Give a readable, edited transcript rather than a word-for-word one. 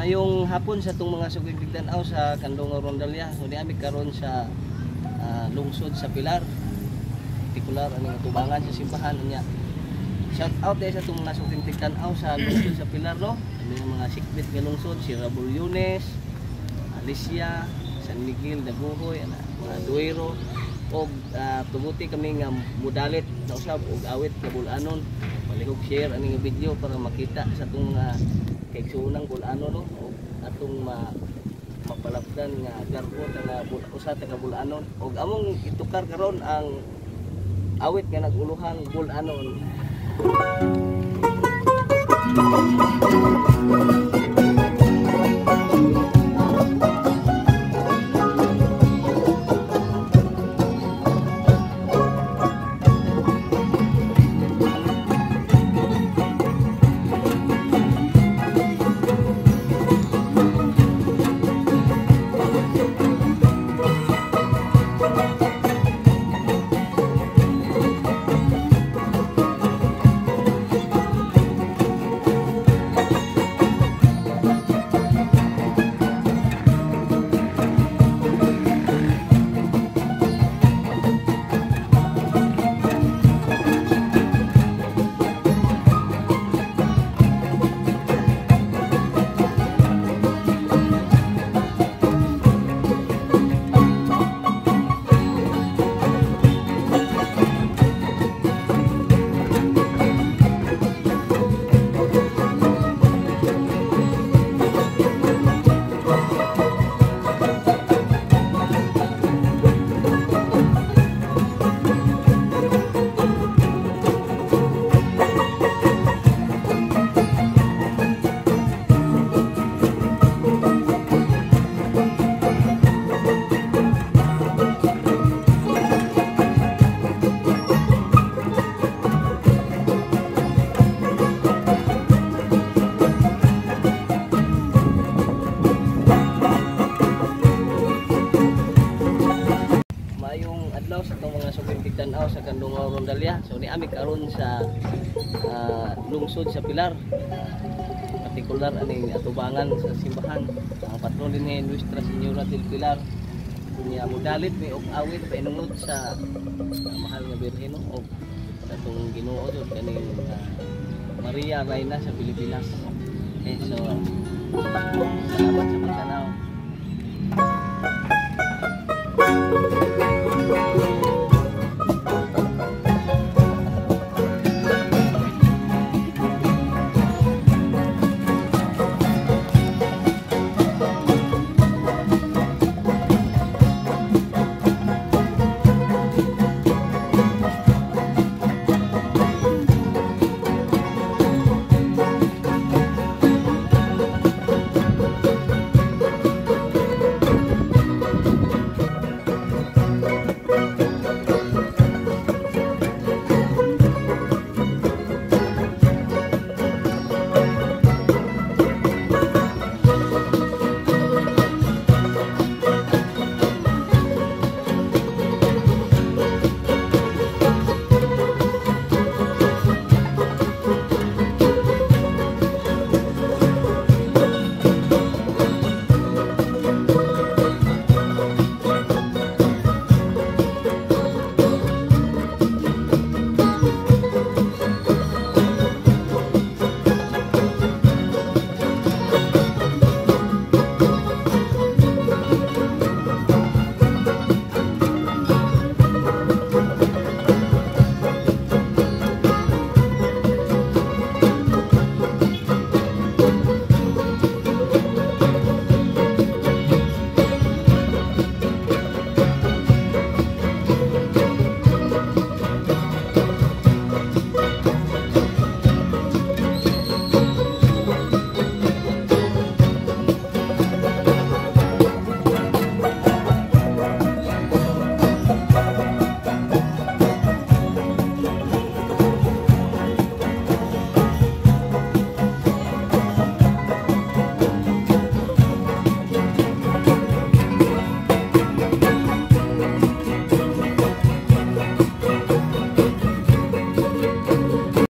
Maayong hapon sa itong mga suking tigtan-aw sa Kandungaw Rondalla. So niami karon sa lungsod sa Pilar. Partikular aning atubangan sa simbahan niya. Shout out sa itong mga suking tigtan-aw sa lungsod sa Pilar, no. Kami ang mga sikbit nga lungsod, si Rabul Yunes, Alicia, San Miguel, Daguhoy, ana, mga Duero og tuguti kami nga mudalit na usab og awit nga bulanon. Palihog share ani nga video para makita sa atong kaigsuonang bulanon, no, og atong mapalabdan nga garbo taga usa taga bulanon og among itukar karon ang awit nga nag-uluhang bulanon. Maayong adlaw sa itong mga suking tigtan-aw sa Kandungaw Rondalla. So niami karon sa lungsod sa Pilar. Partikular aning atubangan sa simbahan. Ang patron din ni Nuestra Señora del Pilar. Kunya mudalit mi og awit painungod sa mahal nga Birhen, no, og sa atong Ginoo jud kaning Maria Reyna sa Pilipinas. Okay, so